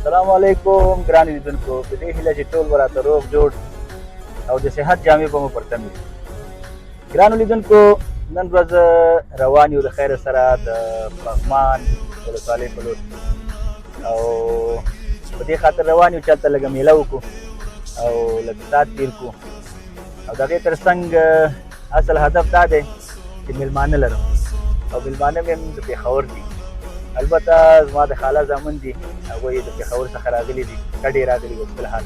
السلام علیکم ګران لیدونکو، په دې هیله چې ټول به راته روغ جوړ او د صحت جامې به مو پر تن وي. ګرانو لیدونکو، نن ورځ روان یو د خیره سره د پغمان ولسوالۍ په لور، او په دې خاطر روان یو چې هلته لږه میله وکړو او لږ ساعت تېر کړو، او د هغې تر څنګ اصل هدف دا دی چې میلمانه لرم، او میلمانه مې هم د پېښور دي. البته زما د خاله زامن دي، هغوی د پېښور څخه راغلي دي، کډې راغلي اوس فلحال.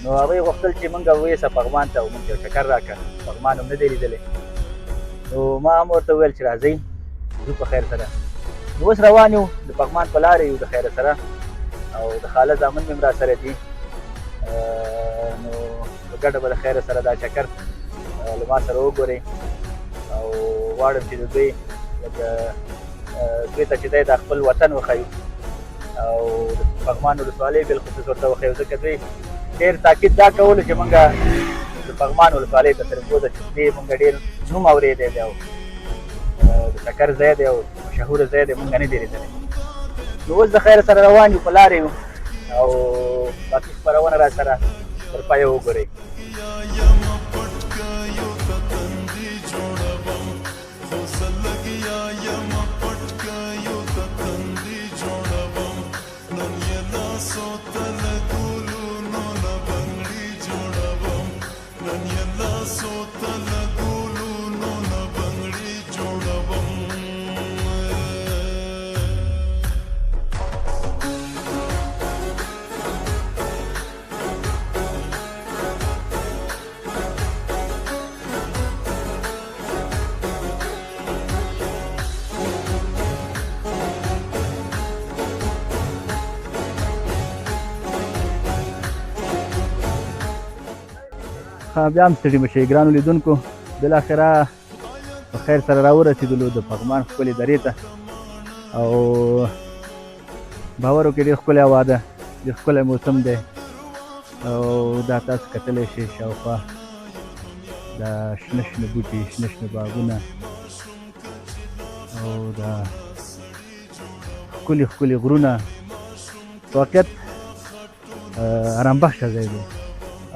نو هغوی غوښتل چې موږ ویسه پغمان ته او موږ یو چکر راکړه، پغمان هم نه دی لیدلی. نو ما هم ورته وویل چې راځئ ځو په خیر سره. نو اوس روان یو د پغمان په لاره یو د خیره سره، او د خاله زامن مې هم راسره دي. نو په ګډه به د خیره سره دا چکر له ما سره وګورئ، او غواړم چې د دوی لکه دوی ته چې دی دا خپل وطن وښیو، او د پغمان ولسوالۍ بالخصوص ورته وښیو، ځکه دوی ډېر تاکید دا کولو چې موږ د پغمان ولسوالۍ ته صرف بوځه، چې دې موږ ډېر نوم اورېدی دی او د چکر ځای دی او مشهور ځای دی، موږ نه دی لیدلی. نو اوس د خیر سره روان یو، په لارې یو، او باقي خپرونه را سره تر پایه وګورئ. بیا هم ستړي مه شئ ګرانو لیدونکو، بالاخره په خیر سره راورسېدلو د پغمان ښکلې درې ته، او باور وکړئ ډېر ښکلې هوا ده، ډېر ښکلی موسم دی، او دا تاسو کتلی شئ شاوخوا دا شنه شنه بوټي، شنه شنه باغونه، او دا ښکلي ښکلي غرونه. واقعیت آرام بخشه ځای دی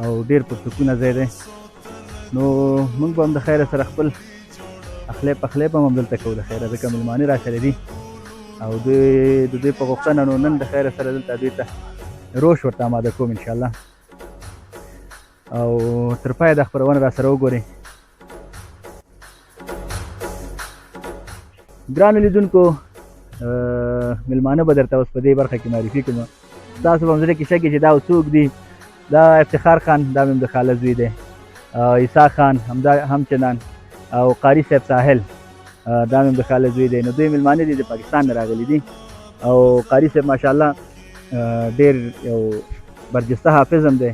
او ډېر پرسکونه ځای دی. نو موږ به هم د خیره سره خپل اخلی پخلی به هم همدلته کوو د خیره، ځکه مېلمانه راسره دي، او دوی د دوی په غوښتنه نو نن د خیره سره دلته دوی ته روش ورته آماده کوم انشاءالله، او تر پایه دا خپرونه را سره وګورئ. ګرانو لیدونکو، مېلمانه به درته اوس په دې برخه کې معرفي کړم. تاسو به هم زړه کې شګې چې دا څوک دي. دا افتخار خان، دا مې هم د خاله زوی دی، عیسی خان همدا هم چنان، او قاري صاحب ساحل، دا مې هم د خاله زوی دی. نو دوی مېلمانه دي، د پاکستان نه راغلي دي، او قاري صاحب ماشاءالله ډېر یو برجسته حافظ هم دی،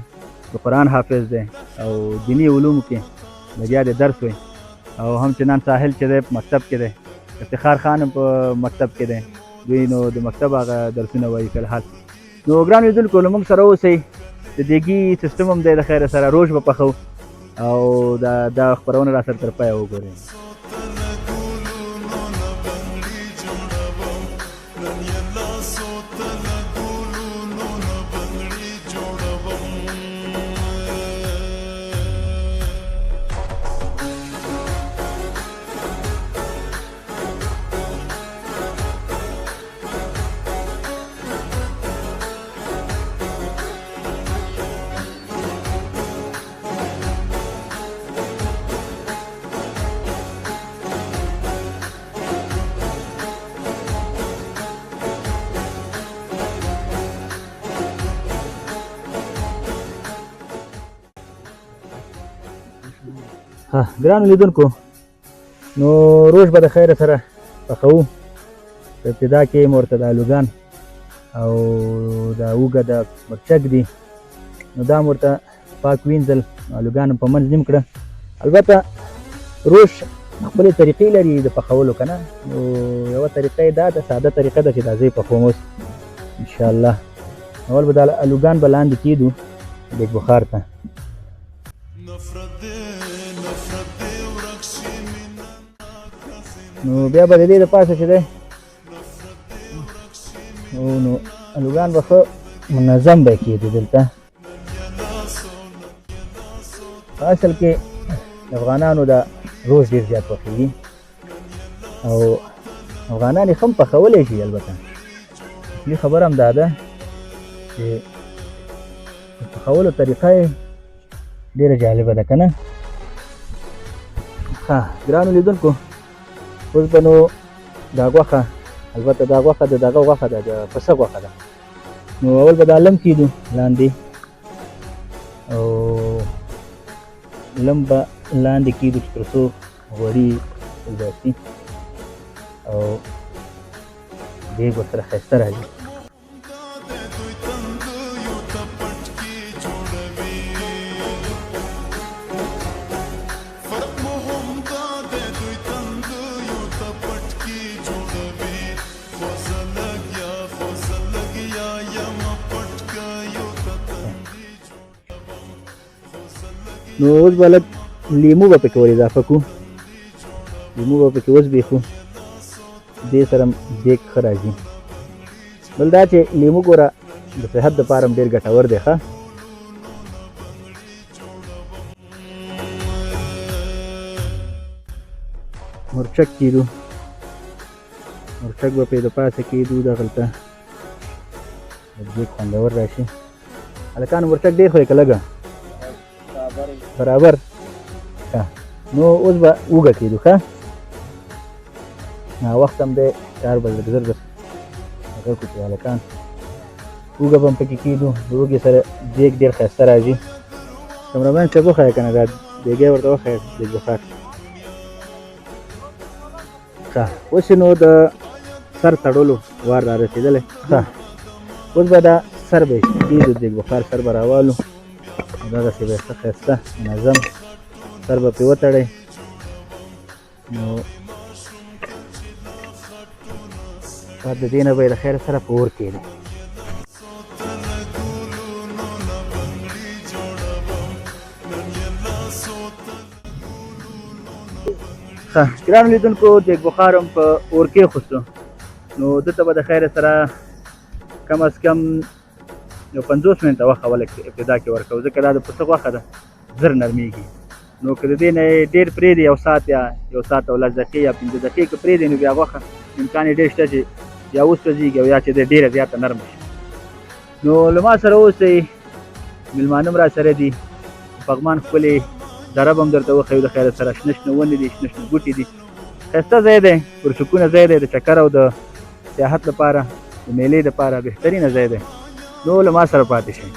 د قرآن حافظ دی، او دیني علومو کې لګیا دی درس وایي. او هم چنان ساحل چې دی په مکتب کې دی، افتخار خان هم په مکتب کې دی، دوی نو د مکتب هغه درسونه وایي فی الحال. نو ګران لیدونکو، له موږ سره اوسئ، د دیګي سیستم هم دی د خیره سره، روژ به پخو، او دا خپرونه را سره تر پایه وګورئ. ګرانو لیدونکو، نو روژ به د خیره سره پخوو. په ابتدا کې مو ورته د آلوګان او د اوږه د مرچک دي، نو دا مو ورته پاک وینځل، آلوګان هم په منځ نیم کړه. البته روش خپلې طریقې لري د پخولو که نه، نو یوه طریقه یې دا ده، ساده طریقه ده چې دا زه یې پخوم اوس انشاءالله. اول به دا آلوګان به لاندې کېدو دیګ بخار ته. نو بیا به د دې د پاسه چې دی نو الوګان به ښه منظم به کېدو. دلته په اصل کې افغانانو دا روز ډېر زیات پخېږي او افغانان یې ښه هم پخولی شي. البته اصلي خبره هم دا ده چې د پخولو طریقه یې ډېره جالبه ده که نه. ښه ګرانو لیدونکو، اوس به نو دا غوښه، البته دا غوښه د دغه غوښه ده، د پسه غوښه ده، نو اول به دا لم کېدو لاندې، او لم به لاندې کېدو چې تر څو غوړي وباسي او دیګ ورسره ښایسته راځي. نو اوس به لږ لیمو به پکې ور اضافه کړو، لیمو به پکې وزبېښو، دې سره دیګ ښه راځي. بل دا چې لیمو ګوره د صحت دپاره هم ډېر ګټور دی. ښه مرچک کېدو، مرچک به پرې د پاسه کېدو دغلته دیګ خوندور راشي. هلکانو مرچک ډېر خورئ که لږه؟ برابر. نو اوس به اوږه کېدو. ښه وخت هم دی، کار به لږ زر زر هغه کړو چې هلکان اوږه به هم پکې کېدو. د اوږې سره دیګ ډېر ښایسته راځي. کمرمن صاحب وښیه که نه، دا دیګی ورته وښیه دیګ بخار. ښه اوس نو د سر تړلو وار را رسېدلی. ښه اوس به دا سر به کېدو، دیګ بخار سر به راوالو، دغسې به ښه ښایسته منظم سر به پرې وتړی. نو بعد د دې نه به یې له خیره سره په اور کېږدی. ښه ګرانو لیدونکو، دیګ بخار هم په اور کېښوستو، نو ده ته به د خیره سره کم از کم یو 50 منټه وخت اوله ابتدا کې ورکوو، ځکه دا د پسه غوښه ده، زر نرمېږي. نو که د دې نه یې ډېر پرېږدي، یو ساعت یا یو ساعت او 10 دقیقې یا 5 دقیقې که پرېږدي، نو بیا غوښه امکان یې ډېر شته چې یا وسوځېږي او یا چې د ډېره زیاته نرمه شي. نو له ما سره اوسئ، مېلمانه هم را سره دي. پغمان ښکلې دره به هم درته وښیو د خیره سره، شنه شنه ونې دي، شنه شنه بوټي دي، ښایسته ځای دی، پرسکونه ځای دی، د چکر او د سیاحت لپاره، د میلې لپاره بهترینه ځای دی. نو له ما سره پاتې شئ.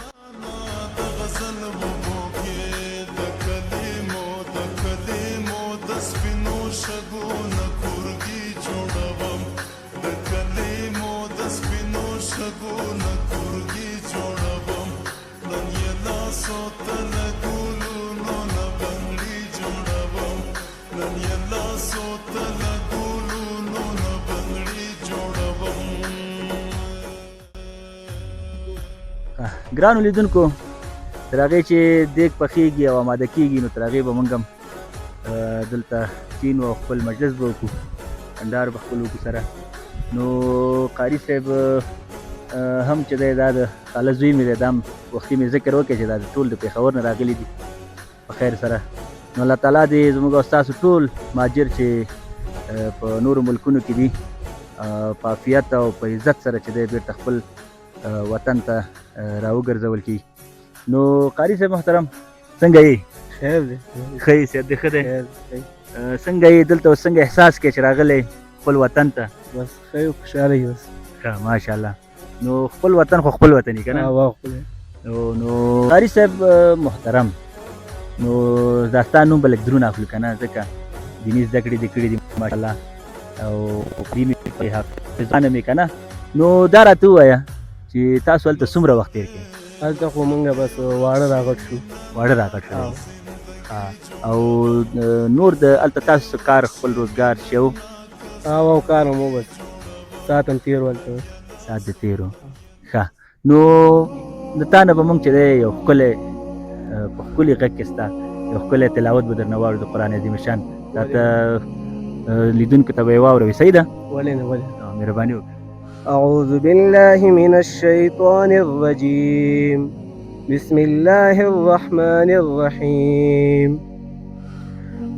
ګرانو لیدونکو، تر هغې چې دیګ پخېږي او اماده کېږي، نو تر هغې به موږ هم دلته کینو او خپل مجلس به وکړو، بنډار به خپل وکړو سره. نو قاري صاحب هم چې دی، دا د خاله زوی مې دی، دا هم وختي مې ذکر وکړ چې دا ټول د پېښور نه راغلي دي په خیر سره. نو الله تعالی دې زموږ او ستاسو ټول مهاجر چې په نورو ملکونو کې دي، په عافیت او په عزت سره چې دی بېرته خپل وطن ته راوګرځول کړي. نو قاري صاحب محترم، څنګه یې؟ خیر دی. ښه یې؟ صحت دې ښه دی؟ څنګه یې دلته اوس، څنګه احساس کوې چې راغلی خپل وطن ته؟ بس ښه یو، خوشحاله یو. ښه ماشاءالله. نو خپل وطن خو خپل وطن یې که نه؟ نو قاري صاحب محترم، نو دا ستا نوم به لږ درون اخلو که نه، ځکه دیني زده کړې دې کړې دي ماشاءالله، او دیني حافظان مې که نه. نو دا راته ووایه چې تاسو هلته څومره وخت تېر کړئ؟ هلته خو مونږ بس واړه راغټ شو. واړه راغټ شو. او نور د هلته تاسو کار، خپل روزګار شو؟ او کار مو بس ساعت هم تېر هلته. ساعت دې تېر و. ښه نو د تا نه به مونږ چې دی یو ښکلی په ښکلي غږ کې ستا یو ښکلی تلاوت به درنه واورو د قرآن عظیم شان، راته لیدونکو ته به یې واوروې، صحیح ده؟ ولې نه، ولې. مهرباني وکړه. أعوذ بالله من الشيطان الرجيم. بسم الله الرحمن الرحيم.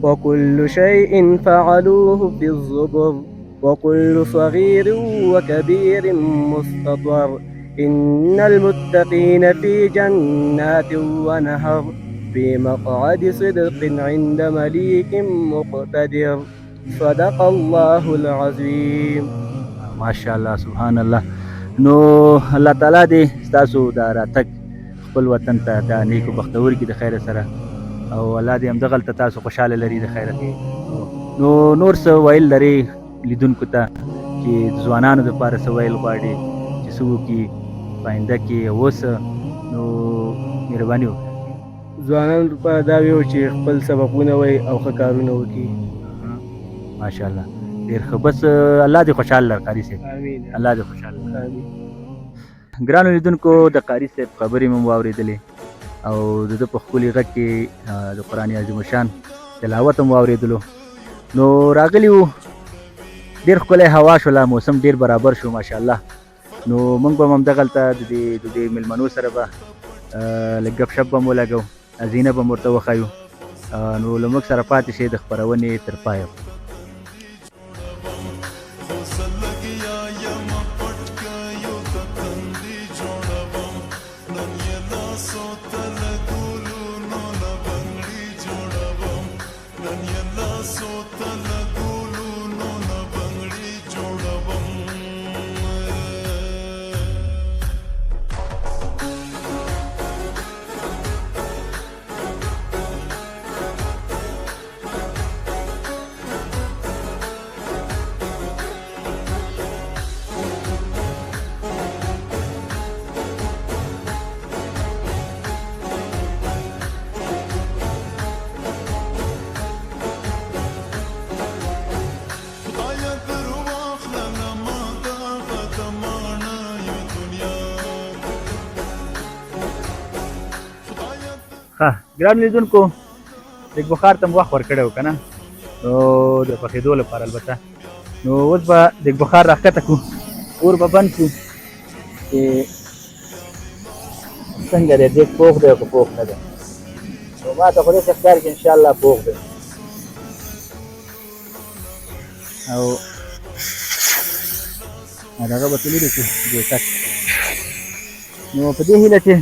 وكل شيء فعلوه في الزبر، وكل صغير وكبير مستطر. إن المتقين في جنات ونهر، في مقعد صدق عند مليك مقتدر. صدق الله العظيم. ماشاءالله، سبحان الله. نو الله تعالی دې ستاسو دا راتګ خپل وطن ته دا نیک او بختور کړي د خیره سره، او الله دې همدغلته تاسو خوشحاله لري د خیره. نو نور څه ویل لري لیدونکو ته چې د ځوانانو دپاره څه ویل غواړي چې څه وکړي په آینده کې اوس؟ نو مهرباني وکړه. ځوانانو لپاره دا ویو چې خپل سبقونه وایي او ښه کارونه وکړي. ماشاءالله، ډېر ښه. بس الله دې خوشحاله لر قاري صاحب. آمین. الله دې خوشحاله لر. آمین. ګرانو لیدونکو، د قاري صاحب خبرې مې واورېدلې او د ده په ښکلي غږ کې د قرآن عظیم الشان تلاوت هم واورېدلو. نو راغلي وو، ډېر ښکلی هوا شوله، موسم ډېر برابر شو ماشاءالله. نو موږ به هم همدغلته د دې میلمنو سره به لږ ګپ شپ به هم ولګو، ازینه به هم ورته وښایو. نو له موږ سره پاتې شئ د خپرونې تر پایه. ښه ګران لیدونکو، لږ بخار ته مو وخت ورکړی و که نه، نو د پخېدو لپاره البته. نو اوس به د بخار راښکته کړو، اور به بند کړو چې څنګه دی، دیګ پوخ دی او که پوخ نه دی. نو ما ته خو داسې ښکاري چې انشاءالله پوخ دی. او دغه به ته لرې کړو ګوتک. نو په دې هیله چې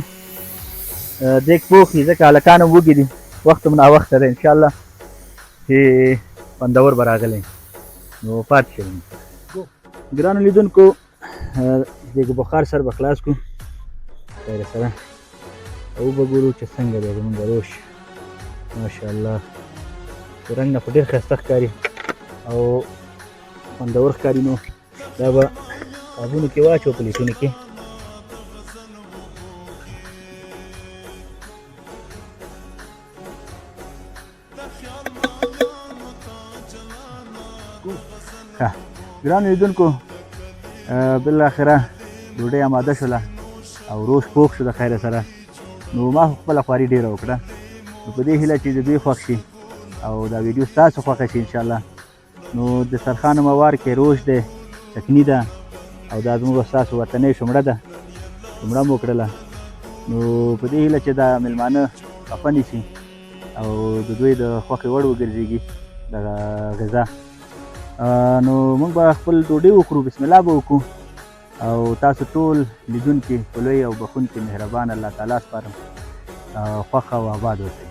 دیګ پوخ وي، ځکه هلکان هم وږي دي، وخت هم ناوخته دی، انشاءالله چې خوندور به راغلی. نو پاتې شئ ګرانو لیدونکو. دیګ بخار سر به خلاص کړو خیر سره او به ګورو چې څنګه دی زمونږ روش. ماشاءالله، د رنګ نه خو ډېر ښایسته ښکاري او خوندور ښکاري. نو دا به قابونو کې واچو، پلیټونو کې. ښه ګرانو لیدونکو، بالاخره ډوډۍ اماده شوله او روش پوخ شو د خیره سره. نو ما خو خپله خواري ډېره وکړه، نو په دې هیله چې د دوی خوښ شي او دا ویډیو ستاسو خوښه شي انشاءالله. نو د سرخانو موار کې روش دی، چکني ده، او دا زموږ ستاسو وطنۍ شمړه ده، شمړه مو وکړله. نو په دې هیله چې دا میلمانه خفه نه شي او د دوی د خوښې وړ وګرځېږي دغه غذا. نو موږ به خپل ډوډۍ وخورو، بسم الله به وکړو، او تاسو ټول لیدونکي په لوی او بخښونکي مهربان الله تعالی سپارم. خوښ او آباد اوسئ.